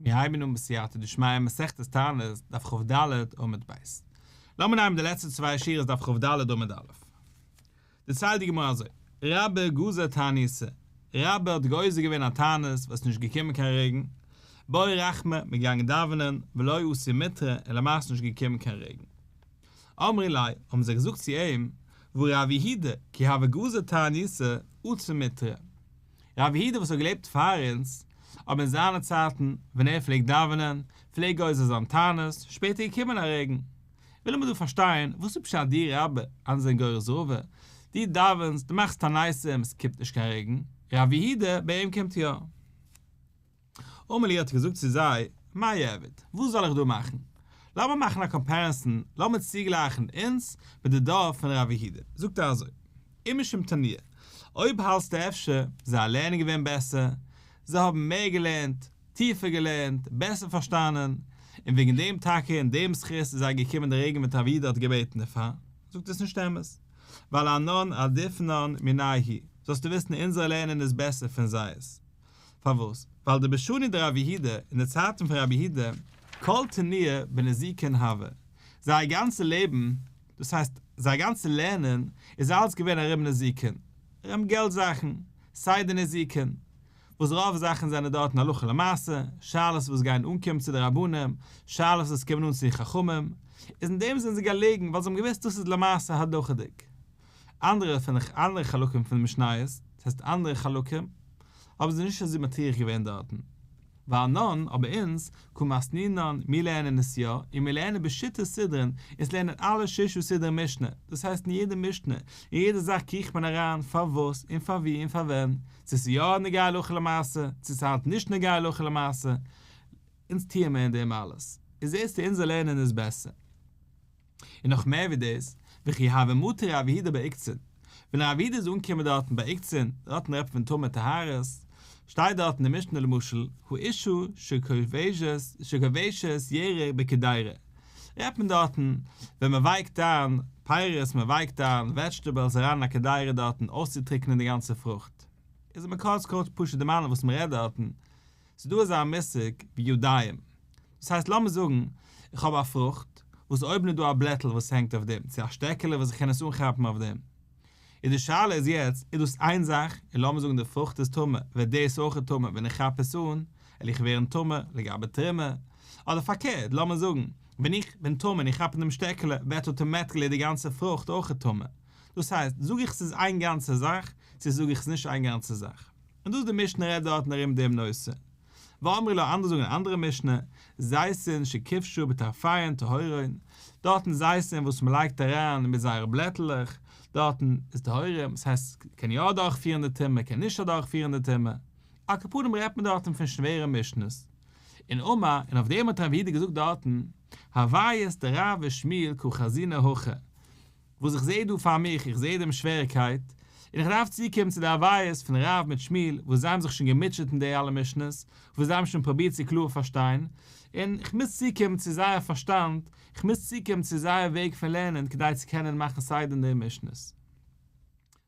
מיר הייבן אן בסייעתא דשמיא מסכת תענית, דף כ"ד עמוד ב'. לאמיר נעמען די לעצטע צוויי שורות דף כ"ד עמוד א'. דערציילט די גמרא אזוי, רבה גזר תעניתא, רבה האט גוזר געווען א תענית וואס איז נישט געקומען קיין רעגן, בעו רחמי, מ'איז געגאנגען דאווענען, ולא אתא מיטרא, און למעשה נישט געקומען קיין רעגן. אמרי ליה, האבן זיי געזאגט צו אים, והא רב יהודה, כי הוה גזר תעניתא, אתא מיטרא. רב יהודה וואס האט געלעבט פאר אונז, אבער אין זיינע צייטן, ווען ער פלעגט דאווענען, פלעגט גוזר זיין תענית, שפעטער געקומען א רעגן. ווילן מיר דא פארשטיין, וואס איז פשט דו רבה, אנדערע זענען גורס רבא, דו דאווענסט, דו מאכסט תעניתים, עס קומט נישט קיין רעגן, רב יהודה, ביי אים קומט יא. אמר להו האט ער געזאגט צו זיי, מאי איעביד, וואס זאל איך דא מאכן? לאמיר מאכן א comparison, לאמיר צוגלייכן אונז מיט די דור פון רב יהודה. זאגט ער אזוי, אי משום תנויי, אויב האלטסטו אפשר, זייער לערנען געווען בעסער, זיי האבן מער געלערנט, טיפער געלערנט, בעסער פארשטאנען, און וועגן דעם טאקע אין דעם זכות איז זיי געקומען די רעגן ווען רב יהודה האט געבעטן דערפאר, זאגט עס נישט אמת, ווייל אנן עדיפנן מינייהו, זאלסטו וויסן אונזערע לערנען איז בעסער פון זייערס. פארוואס? ווייל דבשני דרב יהודה, אין די צייטן פון רבי יהודה, כל תנויי בנזיקין הוה, זייער גאנצע לעבן, דאס הייסט, זייער גאנצע לערנען, איז אלץ געווען ארום נזיקין, ארום געלט זאכן, סדר נזיקין, וואס רוב זאכן זענען דארטן הלכה למעשה, שאלות וואס גייען אנקומען צו די רבנים, שאלות וואס קומען אן צו די חכמים, איז אין דעם זענען זיי געלעגן, ווייל זיי האבן געוואוסט דאס איז למעשה הלכה'דיג. אנדערע פון אנדערע חלקים פון משניות, דאס הייסט אנדערע חלקים, האבן זיי נישט אזוי מטריח געווען דארטן. ואנן, אבער אונז, קא מתנינן, מיר לערנען עס יא, און מיר לערנען בשיתא סדרין, אונז לערנען אלע ששה סדרי משנה, דאס הייסט אין יעדע משנה, אין יעדע זאך קריכט מען אריין פארוואס און פאר ווי און פאר ווען, צו ס'איז יא נוגע הלכה למעשה, צו ס'איז היינט נישט נוגע הלכה למעשה, אונז טוען מיר אין דעם אלעס, און זעסטו אונזער לערנען איז בעסער. און נאך מער ווי דאס, וכי הוה מטי רב יהודה בעוקצין, ווען רב יהודה איז אנגעקומען דארטן ביי עוקצין, דארטן רעדט מען פון טומאה טהרות, שטייט דארט אין די משנה למשל, האשה שכובשת ירק בקדירה, רעדט מען דארטן ווען מען ווייקט איין פירות, מען ווייקט איין vegetables אריין אין א קדירה דארטן אויסצוטריקענען די גאנצע פרוכט, איז מען קורץ קורץ פשוט דערמאנען וואס מען רעדט דארטן, ס'איז דא אזא מושג ווי ידיים. דאס הייסט לאמיר זאגן איך האב א פרוכט וואס אויבן איז דא א בלעטל וואס הענגט אויף דעם, צו א שטעקעלע וואס איך קען עס אנכאפן אויף דעם. איז די שאלה איז יעצט, איז דאס איין זאך, און לאמיר זאגן די פרוכט איז טמא, ווערט דאס אויך טמא ווען איך כאפ עס אן, וועל איך ווערן טמא לגבי תרומה? אדער פארקערט, לאמיר זאגן ווען איך בין טמא און איך כאפ אן דעם שטעקעלע, ווערט automatically די גאנצע פרוכט אויך טמא. דאס הייסט, זאג איך ס'איז איין גאנצע זאך, צו זאג איך ס'איז נישט איין גאנצע זאך? און דאס די משנה רעדט דארטן ארום דעם נושא. ואמרי לה אנדערע זאגן אן אנדערע משנה, זיתין שכבשו בטרפיהן טהורין, דארטן זיתים וואס מען לייגט אריין מיט זייערע בלעטלעך, דארטן איז טהורים, עס הייסט קען יא אדורכפירן די טומאה קען נישט אדורכפירן די טומאה, על כל פנים רעדט מען דארטן פון שווערע משנות. און אמר, און אויף דעם האט רב יהודה געזאגט דארטן, הוויות דרב ושמואל קא חזינא הכא, וואס איך זעה דא פאר מיך, איך זעה דעם שוועריקייט, און איך דארף צוקומען צו די הוויות פון רב מיט שמואל, וואס זיי האבן זיך שוין געמוטשעט אין די אלע משנות, וואס זיי האבן שוין פרובירט צו קלאר פארשטיין, און איך מוז צוקומען צו זייער פארשטאנד, איך מוז צוקומען צו זייער וועג פון לערנען כדי צו קענען מאכן סדר אין די משנות.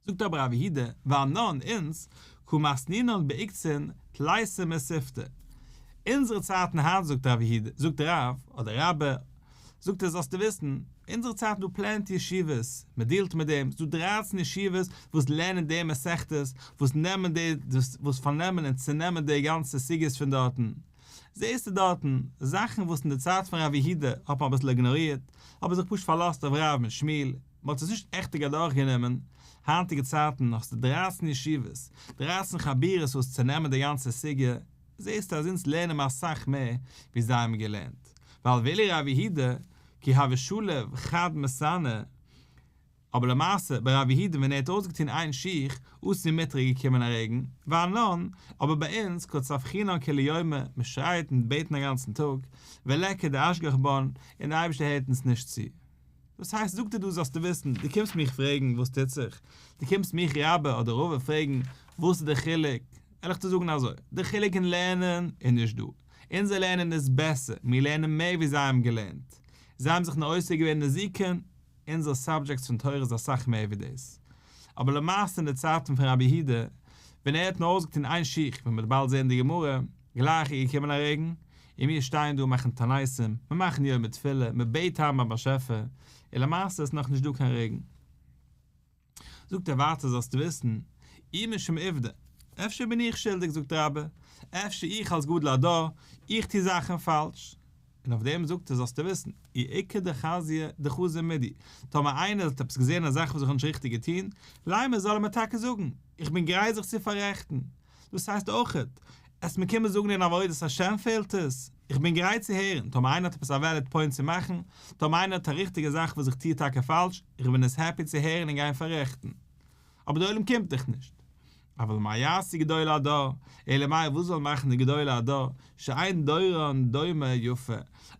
זאגט אבער רב יהודה, ואנן, אונז, קא מתנינן בעוקצין תליסר מתיבתא. אונזערע צייטן היינט זאגט רב יהודה, זאגט רב, אדער רבה, זאגט ער זאלסטו וויסן, אונזערע צייטן דא plenty ישיבות, מען deal ט מיט דעם, ס'דא דרייצן ישיבות וואס לערנען די מסכתות, וואס נעמען די, וואס פארנעמען און צונעמען די גאנצע סוגיות פון דארטן. זעסטו דארטן, זאכן וואס אין די צייט פון רב יהודה האט מען אביסל איגנארירט, האט מען זיך פשוט פארלאזט אויף רב מיט שמואל, מען האט עס נישט עכטיג אדורכגענומען, היינטיגע צייטן האסטו דרייצן ישיבות, דרייצן חבורות וואס צונעמען די גאנצע סוגיא, זעסטו אז אונז לערנען מיר אסאך מער ווי זיי האבן געלערנט, ווייל ואילו רב יהודה כי הוה שליף חד מסאנא, אבער למעשה ביי רב יהודה ווען ער האט אויסגעטון איין שיך, אתא מיטרא געקומען א רעגן, ואנן, אבער ביי אונז קא צווחינן כולי יומא, מען שרייט און בעטן א גאנצן טאג, וליכא דאשגח בן, און דער אייבערשטער הערט אונז נישט צו. דאס הייסט זאגט ער דא זאלסטו וויסן, דו קומסט מיך פרעגן וואס טוט זיך, דו קומסט מיך רבה אדער רבא פרעגן וואס איז די חילוק, וועל איך דיר זאגן אזוי, די חילוק אין לערנען איז נישט דא, אונזער לערנען איז בעסער, מיר לערנען מער ווי זיי האבן געלערנט, זיי האבן זיך נאר עוסק געווען אין נזיקין, אונזער subjects פון תורה איז אסאך מער ווי דאס. אבער למעשה אין די צייטן פון רבי יהודה, ווען ער האט נאר אויסגעטון איין שיך, ווי מ'וועט באלד זען אין די גמרא, גלייך איז געקומען א רעגן. און מיר שטייען דא און מאכן תעניתים, מיר מאכן יומי תפילה, מען בעט איין ביים באשעפער, און למעשה איז נאכנישט דא קיין רעגן. זאגט ער ווייטער זאלסטו וויסן, אי משום עובדא, אפשר בין איך שולדיג זאגט רבה, אפשר איך אלס גדול הדור, איך טו זאכן פאלש, און אויף דעם זאגט ער זאלסטו וויסן, אי איכא דחזיא דחזא מידי, טאמער איינער האט עפעס געזען א זאך וואס איך האב נישט ריכטיג געטון, לימא זאל ער מיר טאקע זאגן, איך בין גרייט זיך צו פאררעכטן. דאס הייסט אויכעט, עס מיר קומען זאגן אין עבודת השם פעלט עס, איך בין גרייט צו הערן, טאמער איינער האט עפעס א valid point צו מאכן, טאמער איינער האט א ריכטיגע זאך וואס איך טוה טאקע פאלש, איך בין עס happy צו הערן און גיין פאררעכטן. אבער די עולם קומט דאך נישט. אבל מה יעשו גדולי הדור, אלא מאי וואס זאל מאכן די גדולי הדור, שאין דורן דומה יפה,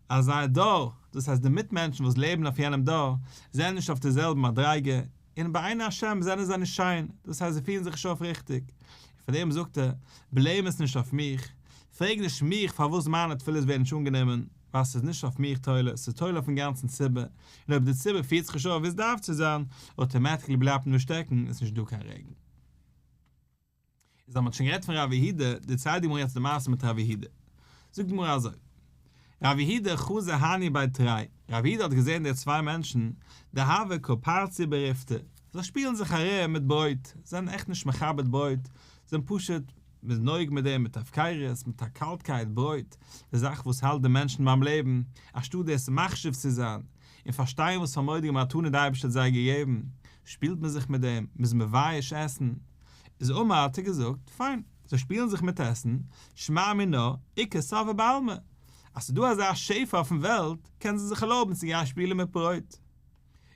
אז זייער דור, דאס הייסט די מיטמענטשן וואס לעבן אויף יענעם דור, זענען נישט אויף די זעלבע מדריגה, און בעיני השם זענען זיי נישט שיין, דאס הייסט זיי פירן זיך נישט אויף ריכטיג, און פאר דעם זאגט ער, blame עס נישט אויף מיך, פרעג נישט מיך פארוואס מיינע תפילות ווערן נישט אנגענומען, ווייל ס'איז נישט אויף מיך תולה, ס'איז תולה אויפן גאנצן ציבור, און אויב די ציבור פירט זיך נישט אויף ווי עס דארף צו זיין, automatically בלייבט מען דא שטעקן, איז נישט דא קיין רעגן. איז אז מ'האט שוין גערעדט פון רב יהודה, דערציילט די גמרא יעצט די מעשה מיט רב יהודה. זאגט די גמרא אזוי, רב יהודה חזא הני בי תרי, רב יהודה האט געזען די צוויי מענטשן, דהוו קא פרצי בריפתא, זיי שפילן זיך ארום מיט ברויט, זיי זענען עכט נישט מכבד ברויט, זיי זענען פשוט מ'איז נוהג מיט דעם מיט הפקרות, מיט א קאלטקייט, ברויט, די זאך וואס האלט די מענטשן ביים לעבן, אנשטאט דאס מחשיב צו זיין, און פארשטיין וואס פאר מורא'דיגע מתנה די אייבערשטער האט זיי געגעבן, שפילט מען זיך מיט דעם, מ'איז מבייש עסן. איז אמר האט ער געזאגט, פיין, זיי שפילן זיך מיט עסן, שמע מינה, איכא שובעא בעלמא, אז ס'איז דא אזא שפע אויפן וועלט, קענען זיי זיך ערלויבן צו גיין שפילן מיט ברויט.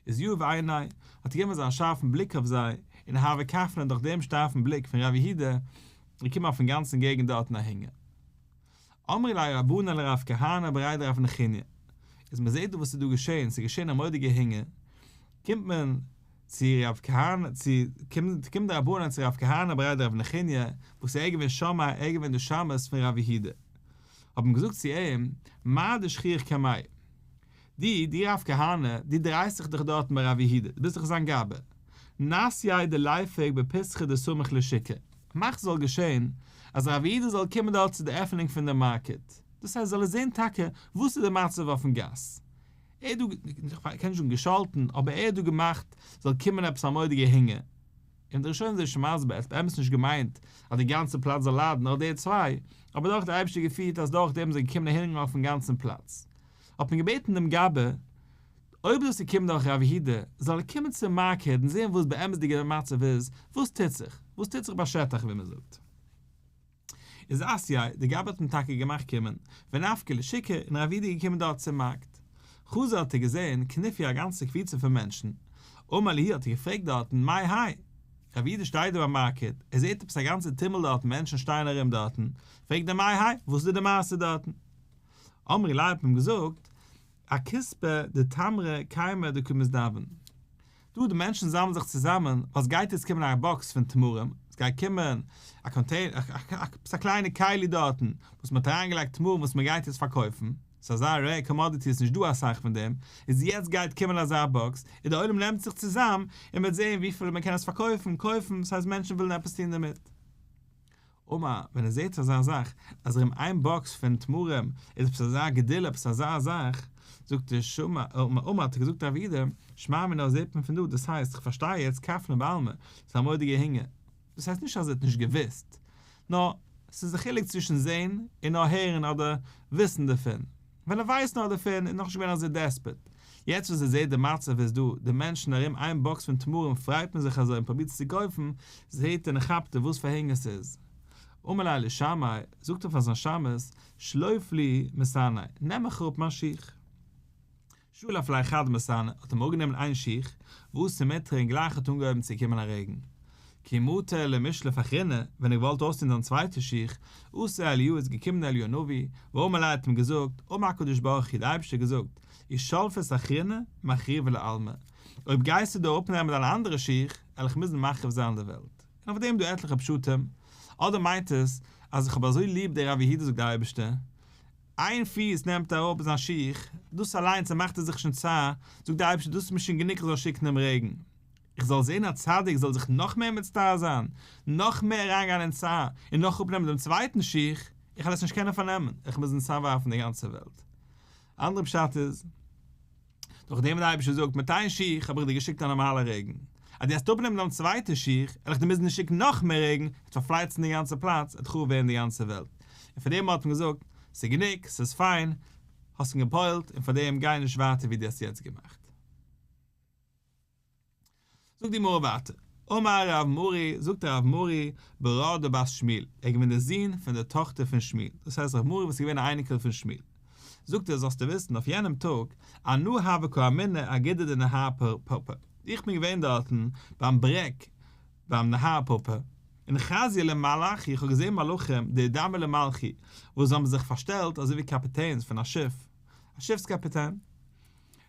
איז יהיב עיניה, האט ער געגעבן אזא שארפן בליק אויף זיי, און הוה כפנא דורך דעם שטארפן בליק פון ר' יהודה, געקומען אויפן גאנצן געגנט דארטן א הונגער. אמרי ליה רבנן לרב כהנא בריה דרב נחוניא, איז מען זעט דא וואס איז דא געשען, ס'איז געשען א מורא'דיגע הונגער, קומט מען צו רב כהנא, צו קומט די רבנן צו רב כהנא בריה דרב נחוניא, וואס ער איז געווען שמאי, ער איז געווען די שמש פון רב יהודה, האט מען געזאגט צו אים, מאי דשכיח קמיה, דו, דו רב כהנא, דו דרייסט זיך דאך דארטן ביי רב יהודה, דו ביסט דאך זיין גבאי, נסי דליפוק בפיתחא דסמיך לשוקא, מאך ס'זאל געשען אז רב יהודה זאל קומען דארט צו די עפענונג פון די market, דאס הייסט זאל ער זען טאקע וואס איז די מצב אויפן גאס, ער האט דא, כ'קען נישט זאגן געשאלטן, אבער ער האט דא געמאכט זאל קומען עפעס א מורא'דיגע הונגער. און די ראשונים זענען שוין מסביר, ער האט באמת נישט געמיינט אז די גאנצע פלאץ זאל ליידן, נאר די צוויי, אבער דאך האט דער אייבערשטער געפירט אז דורך דעם זאל געקומען א הונגער אויפן גאנצן פלאץ. האט מען געבעטן דעם גבאי, אויב דאס איז געקומען דורך רב יהודה, זאל ער קומען צום market און זען וואס באמת'דיגע מצב איז, וואס טוט זיך, וואס טוט זיך בשטח ווי מען זאגט. איז אתייה, די גבאי האט אים טאקע געמאכט קומען, ונפקיה לשוקא, און רב יהודה איז געקומען דארט צום מארקט. חזא האט ער געזען כנופיא א גאנצע קבוצה פון מענטשן, אמר להו האט ער געפרעגט דארטן מאי האי? רב יהודה שטייט דא ביים market, ער זעט עפעס א גאנצע טומל דארטן מענטשן שטייען ארום דארטן, פרעגט ער מאי האי? וואס איז דא די מעשה דארטן? אמרי ליה האט מען אים געזאגט, אכיספא דתמרי קיימי דקא מזדבן. דא די מענטשן זאמלן זיך צוזאמען ווייל סגייט יעצט קומען א box פון תמרים, סגייט קומען א container, עפעס א קליינע כלי דארטן וואס מ'האט אריינגעלייגט תמרים וואס מ'גייט יעצט פארקויפן, ס'איז אזא rare commodity ס'נישט דא אסאך פון דעם, איז יעצט גייט קומען אזא box, און די עולם נעמט זיך צוזאם און מ'וועט זען וויפיל מ'קען עס פארקויפן, קויפן, ס'הייסט מענטשן ווילן עפעס טון דערמיט. אמר, ווען ער זעט אזא זאך, אז ארום איין box פון תמרים איז עפעס אזא גדולה, עפעס אזא זאך, זאגט ער, שמע, אמר, האט ער געזאגט רב יהודה, שמע מינה זעט מען פון דא, דאס הייסט, איך פארשטיי יעצט, כפנא בעלמא, ס'איז א מורא'דיגע הונגער. דאס הייסט נישט אז ער האט נישט געוואוסט, נאר ס'איז די חילוק צווישן זען און נאר הערן אדער וויסן דערפון. ווען ער ווייסט נאר דערפון איז נאכנישט געווען אזוי desperate. יעצט וואס ער זעט די מצב איז דא, די מענטשן ארום איין box פון תמרים פרייט מען זיך אזוי און פרובירט עס צו קויפן, זעט ער און כאפט ער וואס פאר הונגער ס'איז. אמר ליה לשמעיה, זאגט ער פאר זיין שמש, שלוף לי מסאני, נעם מיך אראפ מיין שיך. שלף ליה חד מסאניה, האט אים אראפגענומען איין שיך, ואתא מיטרא און גלייך האט אנגעהויבן צו קומען א רעגן. כי מטא למשלף אחרינא, ווען ער געוואלט אויסטון זיין צווייטע שיך, אתא אליהו איז געקומען אליהו הנביא, ואמר ליה האט אים געזאגט, אמר הקדוש ברוך הוא, דער אייבערשטער האט געזאגט, אי שלפת אחרינא, מחריבא לעלמא, אויב גייסטו דא אראפנעמען דיינע אנדערע שיך, על איך מוזן מחריב זיין די וועלט. און אויף דעם דא עטליכע פשטים, אדער מיינט עס, אז איך האב אזוי ליב דער רב יהודה זאגט דער אייבערשטער, איין פיס נעמט אראפ זיין שיך, דאס אליינס ער מאכט ער זיך שוין צער, זאגט דער אייבערשטער דאס איז מיר שוין גענוג איך זאל שיקן דעם רעגן, איך זאל זען א צדיק זאל זיך נאך מער מצטער זיין, נאך מער אריינגיין אין צער, און נאך אפנעמען דעם צווייטן שיך. איך וועל עס נישט קענען פארנעמען, איך מוז צוזאמווארפן די גאנצע וועלט. אנדערע פשט איז, דורך דעם וואס דער אייבערשטער זאגט, מיט איין שיך האב איך דיר געשיקט א נארמאלע רעגן, אז דו וועסט אפנעמען דיין צווייטע שיך, וועל איך דיר מוזן שיקן נאך מער רעגן, וועט פארפלייצן די גאנצע פלאץ, וועט חרוב ווערן די גאנצע וועלט. און פאר דעם האט מען געזאגט, ס'איז גענוג, ס'איז פיין, האסט שוין גע'פועל'ט, און פאר דעם גיי נישט ווייטער ווי דו האסט יעצט געמאכט. זאגט די גמרא ווייטער, אמר רב מרי, זאגט רב מרי, ברא דבת שמואל, ער איז געווען דער זון פון דער טאכטער פון שמואל, דאס הייסט רב מרי וואס איז געווען א אייניקל פון שמואל, זאגט ער, זאלסטו וויסן, אויף יענעם טאג, אנא הוה קאמינא אגודא דנהר פפא, איך בין געווען דארטן ביים ברעג ביים נהר פפא, און חזיי למלאכי, איך האב געזען מלאכים, דאידמי למלכי, וואס האבן זיך פארשטעלט אזוי ווי קאפיטענס פון א שיף, א שיפס קאפיטען.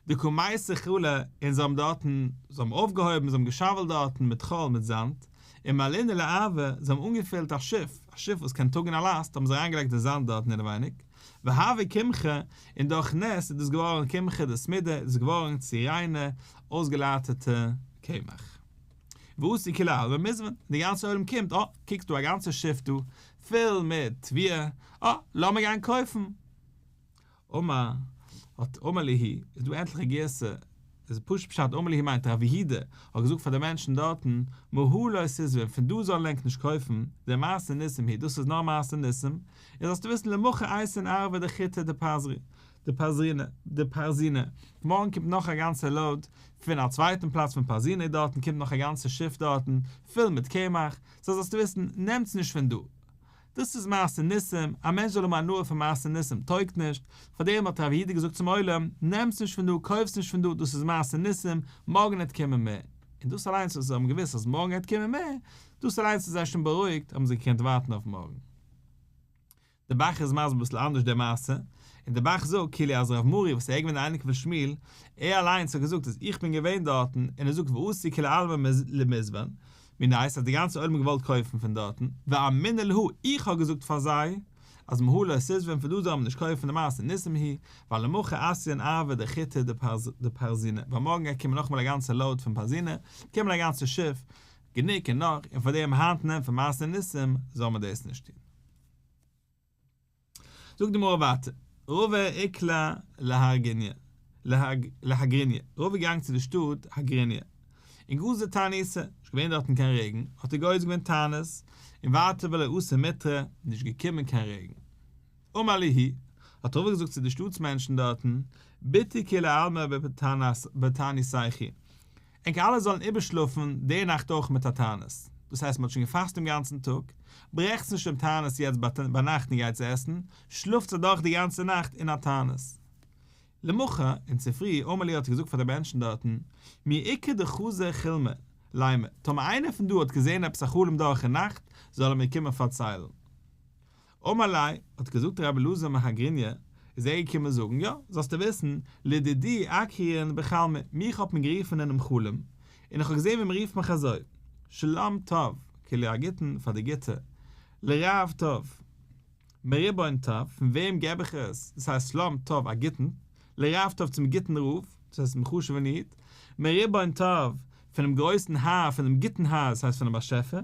דקא מייתי חלא, און זיי האבן דארטן, זיי האבן אויפגעהויבן, זיי האבן געשאוועלט דארטן מיט חול, מיט זאמד, ומלינהו לארבא, זיי האבן אנגעפילט א שיף, א שיף וואס קען טראגן א לאסט, האבן זיי אריינגעלייגט די זאמד דארטן אינעווייניג, והוה קמחא, און דורך נס איז דאס געווארן קמחא דסמידא, איז עס געווארן צו ריינע, אויסגעלייטערטע קמח. ואתו כולי עלמא מזבין, די גאנצע עולם קומט, אה, קוק ס'דא א גאנצע שיף דא, פול מיט תבואה, אה, לאמיר גיין קויפן. אמר, האט אמר להו, איז דא עטליכע גירסא, איז פשוט פשט אמר להו מיינט רב יהודה האט געזאגט פאר די מענטשן דארטן, מהא לא תזבון, פון דא זאלן ענק נישט קויפן, דמעשה ניסים הוא, דאס איז נאר מעשה ניסים, און זאלסטו וויסן למחר אתיין ארבא דחיטי דפזרי, דפרזינא, דפרזינא, מארגן קומט נאך א גאנצע לאוד פון א צווייטן פלאץ פון פרזינא דארטן קומט נאך א גאנצע שיף דארטן פול מיט קמח, סא זאלסטו וויסן, נעמטס נישט פון דא. דאס איז מעשה ניסים, א מענטש זאל האבן הנאה פון מעשה ניסים טויגט נישט, פארדעם האט רב יהודה געזאגט צום עולם, נעמטס נישט פון דא, קויפטס נישט פון דא, דאס איז מעשה ניסים, מארגן עט קומען מער. און דאס אליינס וואס זיי האבן געוואוסט אז מארגן עט קומען מער, דאס אליינס האט זיי שוין בארואיגט, האבן זיי געקענט ווארטן אויף מארגן. דער ב"ח איז מסביר אביסל אנדערש די מעשה, און דער ב"ח זאגט כאילו אז רב מרי וואס ער איז געווען די אייניקל פון שמואל, ער אליינס האט געזאגט אז איך בין געווען דארטן, און ער זאגט ואתו כולי עלמא למזבן, מיניה אז די גאנצע עולם האט געוואלט קויפן פון דארטן, ואמינא להו, איך האב געזאגט פאר זיי, אז מהא לא תזבון פון דא זאל מען נישט קויפן דמעשה ניסים הוא, ווייל למחר אתיין ארבא דחיטי דפרזינא, ווייל מארגן גייט קומען נאכאמאל א גאנצע לאוד פון פרזינא, קומען א גאנצע שיף, גענוג און נאך, און פאר דעם היינט נעמען פון מעשה ניסים זאל מען דאס נישט טון. זאגט די גמרא ווייטער, רבא איקלע להרגיניא, להגריניא, רבא איז געגאנגען צו די שטאט הגריניא, און גזר תעניתא, נישט געווען דארטן קיין רעגן, האט ער גוזר געווען תענית, און ווייטער ולא אתא מיטרא, נישט געקומען קיין רעגן. אמר להו, האט רבא געזאגט צו די שטאטס מענטשן דארטן, ביתו כולי עלמא בתעניתייכו, ענק אלע זאלן איבערשלאפן די נאכט אויך מיט א תענית, דאס הייסט מען האט שוין געפאסט דעם גאנצן טאג, ברעכטס נישט דעם תענית יעצט ביינאכט און גייטס עסן, שלאפטס אדורך די גאנצע נאכט אין א תענית. למחר, אין צופרי, אמר להו האט ער געזאגט פאר די מענטשן דארטן, מי איכא דחזא חולמא, לימא, טאמער איינער פון דא האט געזען עפעס א חלום דורכן נאכט, זאל ער מיר קומען פארציילן. אמר ליה, האט געזאגט רבי אלעזר מהגריניא, איז ער געקומען זאגן, יא, זאלסטו וויסן, לדידי אקריון בחלמא, מיך האט מען גערופן אינעם חלום, און איך האב געזען ווי מען רופט מיך אזוי, שלום טוב, כאילו א גוטן פאר די גוטע, לרב טוב, מרבון טוב, פון וועם געב איך עס, דאס הייסט שלום טוב א גוטן, לרב טוב צום גוטן רב, דאס הייסט צום חשוב'ן איד, מרבון טוב, פונעם גרויסן האר, פונעם גוטן האר, דאס הייסט פונעם באשעפער,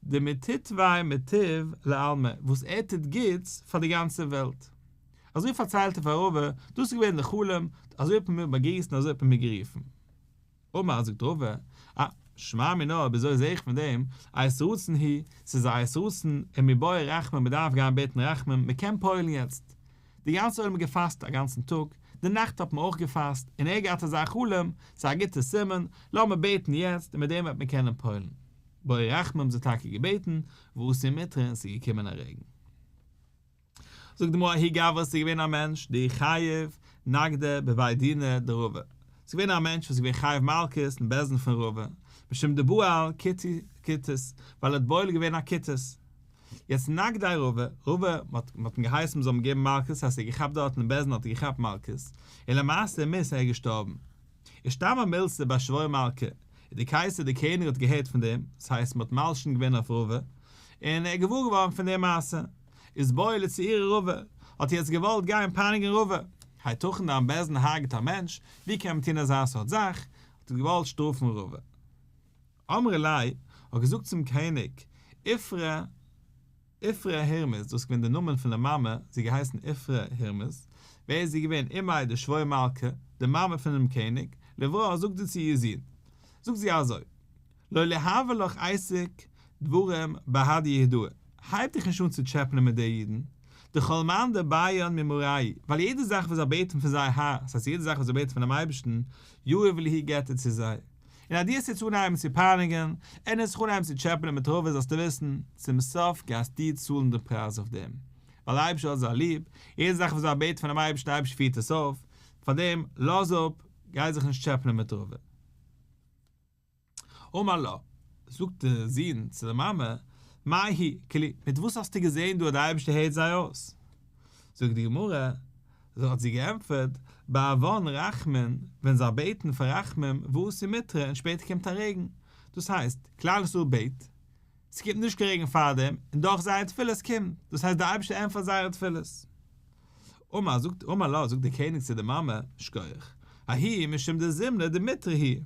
דמטיביה מטיב לעלמא, וואס ער טוט גוטס פאר די גאנצע וועלט. אזוי פארציילט ער פאר רבא, דאס איז געווען די חלום, אזוי האט מען מיר באגריסט און אזוי האט מען מיר גערופן. אמר, זאגט רבא, אה, שמע מינה, אויב אזוי זעה איך פון דעם, עת רצון היא, ס'איז א עת רצון, ומיבעי רחמים, מ'דארף גיין בעטן רחמים, מ'קען פועל'ן יעצט. די גאנצע עולם האט געפאסט א גאנצן טאג, די נאכט האט מען אויך געפאסט, און ער געהאט אזא חלום, ס'איז א גוטע סימן, לאמיר בעטן יעצט, און מיט דעם וועט מען קענען פועל'ן. בעו רחמים האבן זיי טאקע געבעטן, ואתא מיטרא און ס'איז געקומען א רעגן. זאגט די גמרא ההוא גברא ס'איז געווען א מענטש דאיהו חייב נגדא בבי דינא דרבא, ס'איז געווען א מענטש וואס איז געווען חייב מלקות אין בית דין פון רבא, משום דבעל כותית, ווייל ער האט בועל געווען א כותית. יעצט נגדיה רבא, רבא, מ'האט אים געהייסן מ'זאל אים געבן מלקות, הייסט ער האט געכאפט דארטן אין בית דין האט ער געכאפט מלקות, און למעשה מית ער איז געשטארבן. אשתמע מילתא בי שבו מלכא, און די קייסער די קעניג האט געהערט פון דעם, דאס הייסט מ'האט מלשין געווען אויף רבא, און ער איז געוואר געווארן פון די מעשה, איז בעי לצעוריה רבא, האט יעצט געוואלט גיין פייניגן רבא, היתכן דיין בית דין הרג'ט א מענטש, ווי קען מען טון אזא סארט זאך, האט ער געוואלט שטראפן רבא. אמרי ליה, האט געזאגט צום קעניג, איפרע. איפרא הורמיז, דאס איז געווען די נאמען פון די מאמע, זי האט געהייסן איפרא הורמיז, ווער איז זי געווען? אימיה דשבור מלכא, די מאמע פונעם קעניג, לברא זאגט זי צו איר זון, זאגט זי אזוי, לא ליהוי לך עסק דברים בהדי יהודאי, הייב דיך נישט אן צו טשעפענען מיט די אידן, דכל מאן דבעיין ממרייהו, ווייל יעדע זאך וואס זיי בעטן פון זייער האר, דאס הייסט יעדע זאך וואס זיי בעטן פונעם אייבערשטן, יהיב להו געבט ער צו זיי. און אז דו וועסט יעצט אנהייבן צו פייניגן, און וועסט זיך אנהייבן צו טשעפענען מיט רבא זאלסטו וויסן, צום סוף גייסטו צאלן די פרייז אויף דעם. ווייל דער אייבערשטער האט זיי ליב, יעדע זאך וואס זיי בעטן פונעם אייבערשטן, דער אייבערשטער פירט עס אויף, פארדעם לאז אפ, גיי זיך נישט טשעפענען מיט רבא. אמר לה, זאגט דער זון צו דער מאמע, מאי היא, כאילו, מיט וואס האסטו געזען דא אז דער אייבערשטער הערט זיי אויס? זאגט די גמרא, האט זי געענטפערט, בעוון רחמין, ווען זיי בעטן פאר רחמים, ואתי מיטרא און שפעטער קומט א רעגן, דאס הייסט, כלל ישראל בעט, ס'קומט נישט קיין רעגן פארדעם, און דאך זייער תפילות קומט, דאס הייסט דער אייבערשטער ענטפערט זייערע תפילות. אמר זאגט אמר לה זאגט דער קעניג צו די מאמע, שכוח, ההוא משום דזמנא דמיטרא הוא,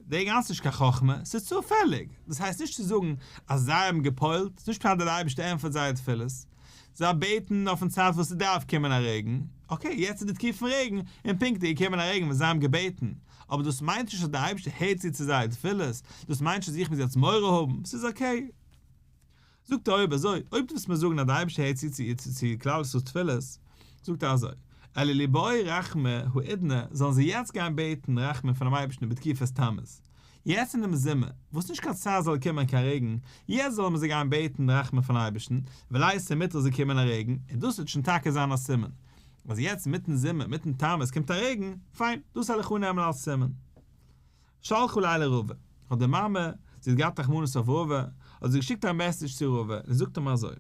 די גאנצע נישט קיין חכמה, ס'איז צופעליג, דאס הייסט נישט צו זאגן אז זיי האבן גע'פועל'ט, ס'איז נישט פשט אז דער אייבערשטער ענטפערט זייער תפילות, זיי בעטן אויפן צייט וואס ס'דארף קומען א רעגן, okay יעצט איז די תקופה פון רעגן, און פונקט איז געקומען א רעגן ווען זיי האבן געבעטן, אבער דאס מיינט נישט אז דער אייבערשטער הערט צו צו זייער תפילות, דאס מיינט נישט אז איך מוז יעצט מורא האבן, ס'איז okay. זאגט ער אויב אזוי, אויב דו ווילסט מיר זאגן אז דער אייבערשטער הערט צו צו צו כלל ישראל'ס תפילות, זאגט ער אזוי, אלא ליבעו רחמי האידנא, זאלן זיי יעצט גיין בעטן רחמים פונעם אייבערשטן בתקופת תמוז, יעצט אין דעם זומער, וואס נישט קיין צייט זאל קומען קיין רעגן, יעצט זאלן זיי גיין בעטן רחמים פון אייבערשטן, וליתי מיטרא זאל קומען א רעגן, און דאס וועט שוין טאקע זיין א סימן, אז יעצט מיטן זומער, מיטן תמוז קומט א רעגן, פיין, דאס וועל איך אננעמען אלס סימן. שלחה ליה לרבא, האט די מאמע, זי האט געהאט רחמנות אויף רבא, האט זי געשיקט א message צו רבא, און זאגט אים אזוי,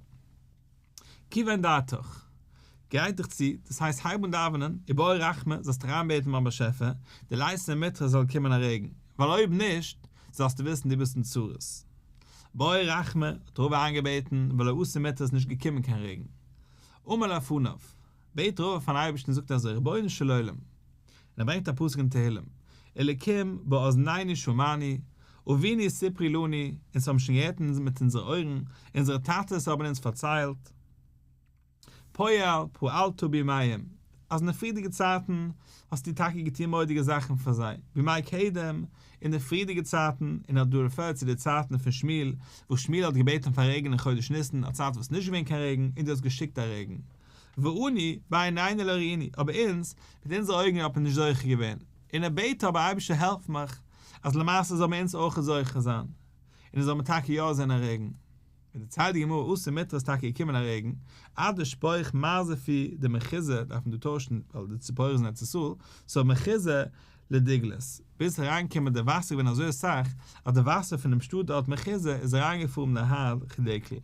כיוון דעתך, גרייט דיך צו, דאס הייסט הייב אן דאווענען, ובעי רחמי, זאלסט אריינבעטן ביים באשעפער, דליתי מיטרא זאל קומען א רעגן, ווייל אויב נישט, זאלסטו וויסן דו ביסט אין צרות. בעי רחמי, האט רבא איינגעבעטן, ולא אתי מיטרא איז נישט געקומען קיין רעגן. אמר לפניו, בעט רבא פארן אייבערשטן און זאגט אזוי, רבונו של עולם, און ער ברענגט א פסוק אין תהלים, אלקים באזנינו שמענו, אבינו ספרו לנו, אונז האבן שוין געהערט מיט אונזערע אויערן, אונזערע טאטעס האבן אונז פארציילט, פועל פעלת בימיהם, אז אין די פריערדיגע צייטן האסטו טאקע געטון מורא'דיגע זאכן פאר זיי, בימי קדם, אין די פריערדיגע צייטן, און האט דא refer ט צו די צייטן פון שמואל, וואס שמואל האט געבעטן פאר רעגן אין חודש ניסן, א צייט וואס נישט געווען קיין רעגן, און דו האסט געשיקט א רעגן. ואנו, בעינינו לא ראינו, אבער אונז, מיט אונזערע אויגן האט מען נישט זוכה געווען, און ער בעט אבער אייבערשטער העלף מיך, אז למעשה זאל מען אונז אויך זוכה זיין, און עס זאל מען טאקע יא זען א רעגן. און דערציילט די גמרא אתי מיטרא איז טאקע געקומען א רעגן, עד דשפוך מרזפי דמחוזא, דארף מען דא טוישן ווייל די ציפורי איז אין ארץ ישראל, so מחוזא לדגלת, ביז ס'איז אריינגעקומען די וואסער געווען אזוי אסאך, אז די וואסער פונעם שטאט דארט מחוזא איז אריינגעפארן נהר חידקל.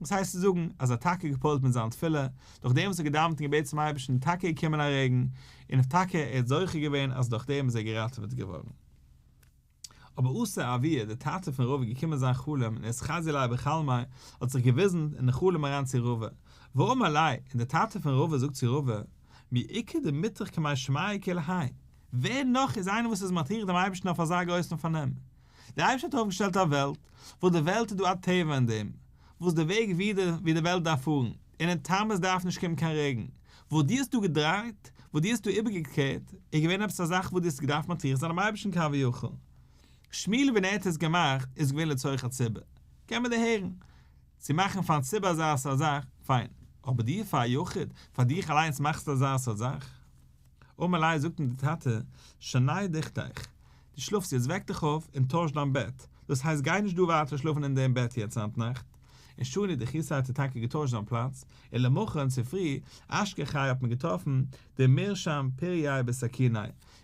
דאס הייסט צו זאגן אז ער האט טאקע געפועלט מיט זיין תפילה, דורך דעם וואס ער האט געדאווענט און געבעטן צום אייבערשטן איז טאקע געקומען א רעגן, און טאקע ער האט זוכה געווען אז דורך דעם איז ער געראטעוועט געווארן. אבער אתא אבוה, דער טאטע פון רבא איז געקומען אין זיין חלום און אתחזי ליה בחלמיה, האט זיך געוויזן אין חלום אריין צו רבא, ואמר ליה, און דער טאטע פון רבא זאגט צו רבא, מי איכא דמטרח קמי שמיא כולהאי, ווער נאך איז איינער וואס איז מטריח דעם אייבערשטן אויף אזא גרויסן פארנעם? דער אייבערשטער האט אויפגעשטעלט א וועלט, וואס די וועלט איז דא א טבע אין דעם, וואס די וועג ווי די ווי די וועלט דארף פארן, און אין תמוז דארף נישט קומען קיין רעגן, וואס דו האסט דא געדרייט, וואס דו האסט דא איבערגעקערט, איז געווען עפעס א זאך וואס דו האסט געדארפט מטריח זיין דעם אייבערשטן כביכול. שמואל ווען ער האט עס געמאכט איז געווען לצורך הציבור, קען מען דערהערן. צו מאכן פארן ציבור אזא סארט זאך, פיין. אבער דיר פאר א יחיד, פאר דיך אליינס מאכסטו אזא סארט זאך? אמר ליה זאגט אים דער טאטע, שני דוכתיך, דו שלאפסט יעצט וועק דיך אויף און טויש דיין בעט, דאס הייסט גיי נישט דא ווייטער שלאפן אין דעם בעט יעצט היינט נאכט, און שני דוכתיה האט ער טאקע געטוישט זיין פלאץ, און למחר און צופרי אשכחיה האט מען געטראפן דמרשם פורייה בסכיניה,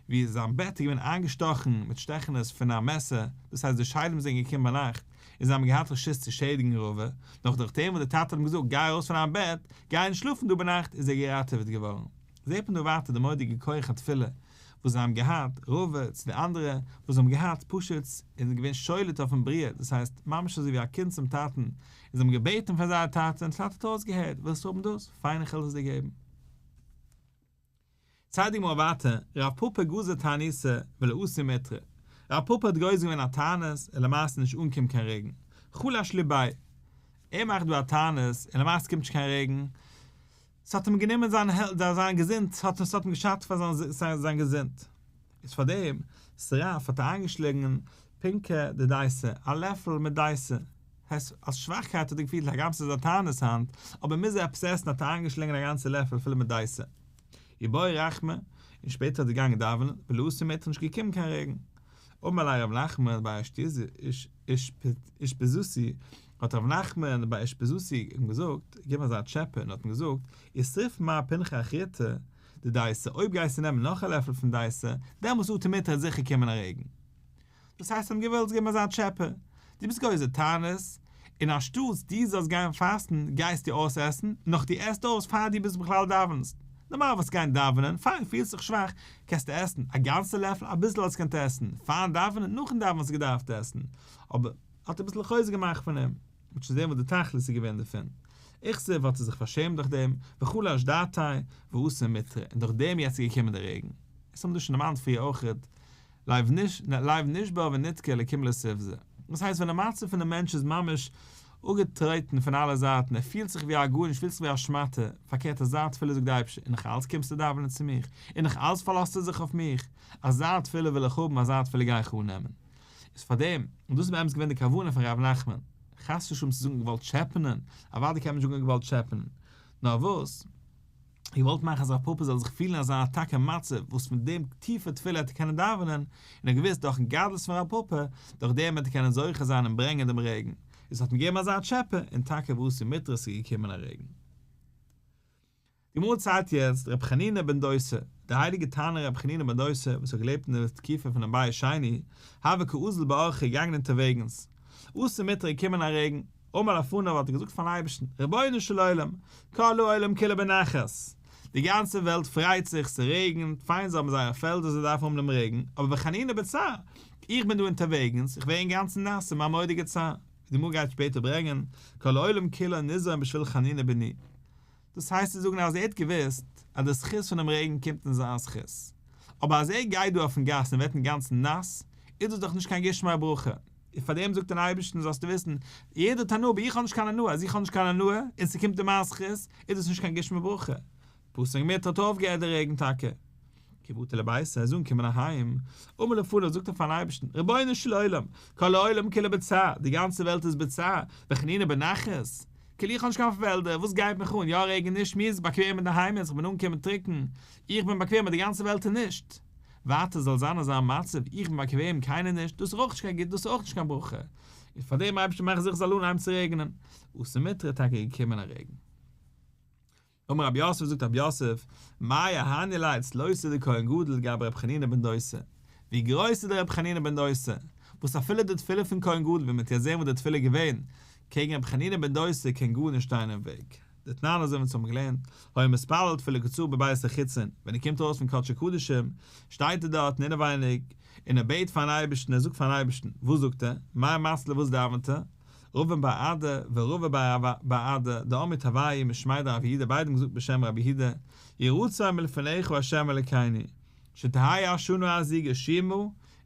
ווי זיין בעט איז געווען איינגעשטאכן מיט שטעכענעס פון א מעסער, דאס הייסט די שדים זענען געקומען ביינאכט און זיי האבן געהאט רשות צו שעדיגן רבא, נאך דורכדעם וואס דער טאטע האט אים געזאגט גיי ארויס פון דיין בעט, גיי נישט שלאפן דא ביינאכט איז ער געראטעוועט געווארן. זעט מען דא ווייטער די מורא'דיגע כח התפילה וואס זיי האבן געהאט, רבא צו די אנדערע וואס האבן געהאט פשוט און געווען שולט אויפן בריאה, דאס הייסט ממש אזוי ווי א קינד צום טאטן, און זיי האבן געבעטן פון זייער טאטע און דער טאטע האט אויסגעהערט, ווילסט האבן דאס? פיין איך וועל עס דיר געבן. ציילט די גמרא ווייטער, רב פפא גזר תעניתא ולא אתי מיטרא, רב פפא האט גוזר געווען א תענית און למעשה נישט אנגעקומען קיין רעגן, חלש לביה. ער מאכט דא א תענית און למעשה קומט נישט קיין רעגן, ס'האט אים גענומען זיין זיין געזונט, ס'האט ס'האט אים געשאדט פאר זיין זיין געזונט. איז פאר דעם שרף האט ער איינגעשלינגען פונקא דדייסא, א לעפל מיט דייסא. הייסט, אלס שוואכקייט האט ער געפילט הגם ס'איז א תענית היינט, אבער מוז ער עפעס עסן האט ער איינגעשלינגען א גאנצע לעפל פול מיט דייסא. ובעא רחמי, און שפעטער האט ער געגאנגען דאווענען, ולא אתא מטרא נישט געקומען קיין רעגן. אמר ליה רב נחמן בר אושפיזתא, האט רב נחמן בר אושפיזתא אים געזאגט, געגעבן אזא טשעפע און האט אים געזאגט, אי שריף מר פונחא אחריתא דדייסא, אויב גייסטו נעמען נאך א לעפל פון דייסא, דעמאלס אטו מטרא וועט זיכער קומען א רעגן. דאס הייסט האט אים געוואלט געבן אזא טשעפע, דו ביסט גוזר תענית, און אנשטאטס דו זאלסט גיין פאסטן גייסטו אויסעסן, נאך דו עסט אויס פאר דו ביסט בכלל דאווענסט. נארמאל וואלסט גיין דאווענען, פיין פילסט זיך שוואך, קענסטו עסן א גאנצע לעפל, אביסל וואלסט געקענט עסן פארן דאווענען, נאכן דאווענען וואלסטו געדארפט עסן, אבער האט ער אביסל חוזק געמאכט פון אים, מ'וועט שוין זען וואס די תכלית איז געווען דערפון. אכסיף האט ער זיך פארשעמט דורך דעם, וחלש דעתיה, ואתא מטרא, און דורך דעם יעצט איז געקומען דער רעגן. עס האבן דא שוין דערמאנט פריער אויכעט, לב נשבר ונדכה אלקים לא תבזה. דאס הייסט ווען די מצב פונעם מענטש איז ממש אפגעטרעטן פון אלע זייטן, ער פילט זיך ווי א גארנישט, פילט זיך ווי א שמאטע, פארקערט אזא תפילה זאגט די אייבערשטער, און נאך אלץ קומסטו דאווענען צו מיך, און נאך אלץ פארלאזטו זיך אויף מיך, אזא תפילה וויל איך האבן, אזא תפילה גיי איך אננעמען. איז פארדעם, און דאס איז באמת געווען די כוונה פון ר' נחמן, חס ושלום צו זאגן געוואלט טשעפענען, אוודאי קען מען נישט זאגן געוואלט טשעפענען, נאר וואס, געוואלט מאכן אז רב פפא זאל זיך פילן אזא טאקע מצב וואס מיט דעם טיפע תפילה העט ער קענען דאווענען, און ער האט געוואוסט דורכן גדלות פון רב פפא, דורך דעם וועט ער קענען זוכה זיין און ברענגען דעם רעגן, איז האט מען געגעבן אזא טשעפע, און טאקע ואתא מטרא ס'איז געקומען א רעגן. די גמרא ציילט יעצט רבי חנינא בן דוסא, דער הייליגער תנא רבי חנינא בן דוסא וואס האט געלעבט אין די תקופה פונעם בית שני, הוה קאזיל באורחא געגאנגען אונטערוועגנס, אתא מטרא געקומען א רעגן, אמר לפניו האט ער געזאגט פארן אייבערשטן, רבונו של עולם, כל העולם כולו בנחת, די גאנצע וועלט פרייט זיך, ס'רעגנט, פיין זיי האבן זייערע פעלדער זיי דארפן האבן דעם רעגן, אבער וחנינא בצער, איך בין דא אונטערוועגנס, איך ווער אינגאנצן נאס, ס'איז מיר א מורא'דיגע צער, ווי די גמרא גייט שפעטער ברענגען, כל העולם כולו ניזון בשביל חנינא בני. דאס הייסט צו זאגן אז ער האט געוואוסט אז די זכות פונעם רעגן קומט אין זיין זכות, אבער אז ער גייט דא אויפן גאס און ווערט אינגאנצן נאס, איז דאס דאך נישט קיין גשמי ברכה. און פאר דעם זאגט דעם אייבערשטן זאלסטו וויסן, יעדער האט הנאה אבער איך האב נישט קיין הנאה, אז איך האב נישט קיין הנאה און ס'קומט אין מיין זכות, איז דאס נישט קיין גשמי ברכה. פסק מטרא האט אויפגעהערט די רעגן טאקע. כי מטא לביתיה, ער איז אנגעקומען אהיים, אמר לפניו זאגט ער פארן אייבערשטן, רבונו של עולם, כל העולם כולו בצער, די גאנצע וועלט איז בצער, וחנינא בנחת, כאילו איך האב נישט קיין פעלדער, וואס גייט מיך אן, יא רעגן נישט, מיר איז באקוועם אינדערהיים יעצט, איך בין אנגעקומען טרוקן, איך בין באקוועם אבער די גאנצע וועלט איז נישט. ווייטער זאל זיין אזא מצב, איך בין באקוועם, קיינער נישט, דאס איז אויך נישט קיין גוט, דאס איז אויך נישט קיין ברכה. און פאר דעם אייבערשטער מאך זיכער ס'זאל אנהייבן צו רעגענען. אתא מטרא טאקע געקומען א רעגן. אמר רב יוסף זאגט רב יוסף, מאי אהני ליה צלותיה דכהן גדול גבי רבי חנינא בן דוסא, ווי גרויס איז דער רבי חנינא בן דוסא, וואס אפילו די תפילה פון כהן גדול ווי מ'וועט יעצט זען וואס די תפילה איז געווען, קעגן רבי חנינא בן דוסא קען גארנישט שטיין אין וועג. דתנן אזוי ווי אונז האבן געלערנט, היה מתפלל תפילה קצרה בבית החיצון, ווען ער קומט ארויס פון קדשי קדשים, שטייט ער דארטן אינעווייניג, און ער בעט פארן אייבערשטן, ער זאגט פארן אייבערשטן, וואס זאגט ער? מאי מצלי וואס דאווענט ער? רבין בר אדא ורבא בר אדא דאמרי תרוייהו משמיה דרב יהודה ביידע האבן געזאגט בשם רבי יהודה, יהי רצון מלפניך ה' אלקינו, שתהא השנה הזו גשומה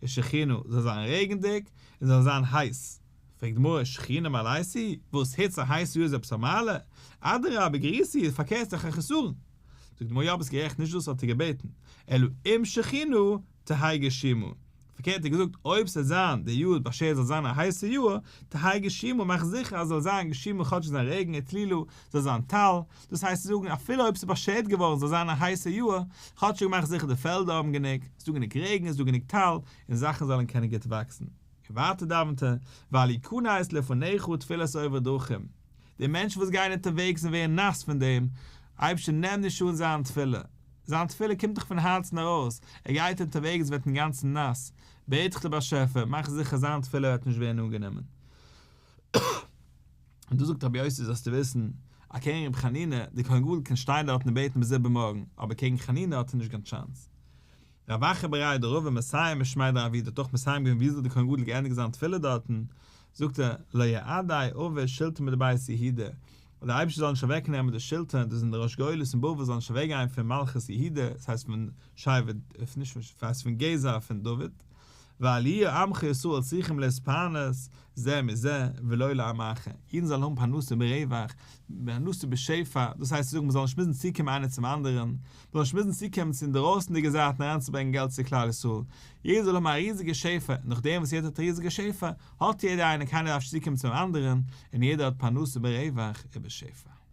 ושחונה, זאל זיין רעגנדיג און זאל זיין הייס, פרעגט די גמרא, שחונה מעלתא היא? וואס היץ א הייסע יאר איז עפעס א מעלה? אדרבה גריעותא היא, פארקערט איז דאך א חסרון. זאגט די גמרא, יא ביסט גערעכט נישט דאס האט ער געבעטן, אלא אם שחונה תהא גשומה, פארקערט ער האט געזאגט אויב ס'וועט זיין די יאר באשערט זאל זיין א הייסע יאר, תהא גשומה מאך זיכער אז ס'זאל זיין גשומה כאטש זיין רעגן וטלולה זאל זיין טל, דאס הייסט צו זאגן אפילו אויב ס'איז באשערט געווארן זאל זיין א הייסע יאר, כאטשיג מאך זיכער די פעלדער האבן גענוג, ס'איז דא גענוג רעגן איז דא גענוג טל, און זאכן זאלן קענען גוט וואקסן. און ווייטער דאווענט ער, ואל יכנס לפניך תפילת עוברי דרכים, די מענטשן וואס גייען אונטערוועגס און ווערן נאס פון דעם, אייבערשטער נעם נישט אן זיין תפילה, זיין תפילה קומט דאך פון הארצן ארויס, ער גייט אונטערוועגס ווערט אינגאנצן נאס, בעט איך דיר באשעפער, מאך זיכער זיין תפילה וועט נישט ווערן אנגענומען. און דא זאגט רבי יוסי זאלסטו וויסן, אקעגן רבי חנינא, דער כהן גדול קען שטיין דארטן און בעטן ביז איבערמארגן, אבער קעגן חנינא האט ער נישט קיין טשאנס. רב אחא בריה דרבא מסיים משמיה דרב יהודה האט אויך מסיים געווען וויאזוי דער כהן גדול געענדיגט זיין תפילה דארטן, זאגט ער, לא יעדי עוה שולטן מדבית יהודה, אז דער אייבערשטער זאל נישט אוועק נעמען די שלטון, דאס זענען די ראש גולות אין בבל זאלן נישט אוועק גיין פון מלכות יהודה, דאס הייסט פון שבט, נישט פון, דאס הייסט פון גזע פון דוד. ואל יהיו עמך ישראל צריכים להתפרנס זה מזה ולא לעם אחר, אידן זאלן האבן פרנסה ברווח, פרנסה בשפע, דאס הייסט צו זאגן מען זאל נישט מוזן צוקומען איינער צום אנדערן, מען זאל נישט מוזן צוקומען צו אינדערויסנדיגע זייטן אריינצוברענגען געלט צו כלל ישראל, יעדער זאל האבן א ריזיגע שפע, נאכדעם וואס יעדער האט א ריזיגע שפע, האט יעדער איינער, קיינער דארף נישט צוקומען צום אנדערן, און יעדער האט פרנסה ברווח ובשפע.